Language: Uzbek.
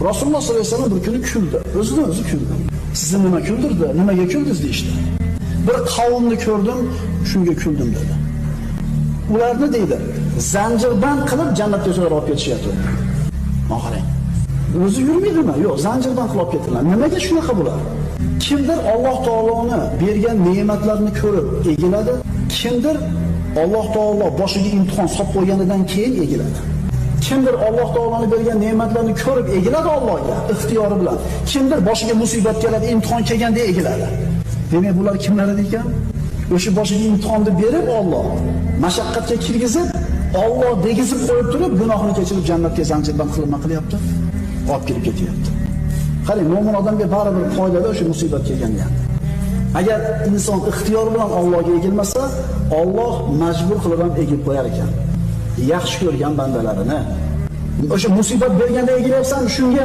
Rasululloh sollallohu alayhi vasallam bir kuni kuldi. O'zidan o'zi kuldi. Sizni nima kuldirdi? Nimaga kuldingiz deyishdi. Bir qavmni ko'rdim, shunga kuldim dedi. Ularni deydi, zanjirband qilib jannatga so'rab olib ketishyapti. Mana qarang. O'zi yurmaydimi? Yo'q, zanjirband qilib olib ketiladi. Nimaga shunaqa bular? Kimdir Alloh taoloni bergan ne'matlarni ko'rib egiladi, kimdir Alloh taolo boshiga imtihon solib qo'yganidan keyin egiladi. Kimdir Alloh taoloni bergan ne'matlarni ko'rib egiladi Allohga ixtiyori bilan. Kimdir boshiga musibat keladi, imtihon kelganda egiladi. Demak, bular kimlar edi ekan? O'sha boshiga imtihonni berib Alloh mashaqqatga kirgizib, Alloh degizib qo'yib turib, gunohini kechirib jannatga zanjirband qilib nima qilyapti? Olib kirib ketyapti. Qarang, mo'min odamga baribir foydali o'sha musibat kelganda ham. Agar inson ixtiyor bilan Allohga egilmasa, Alloh majbur qilib ham egib qo'yar ekan. Yaxshi ko'rgan bandalarini. O'sha musibat berganda egilyapsan, shunga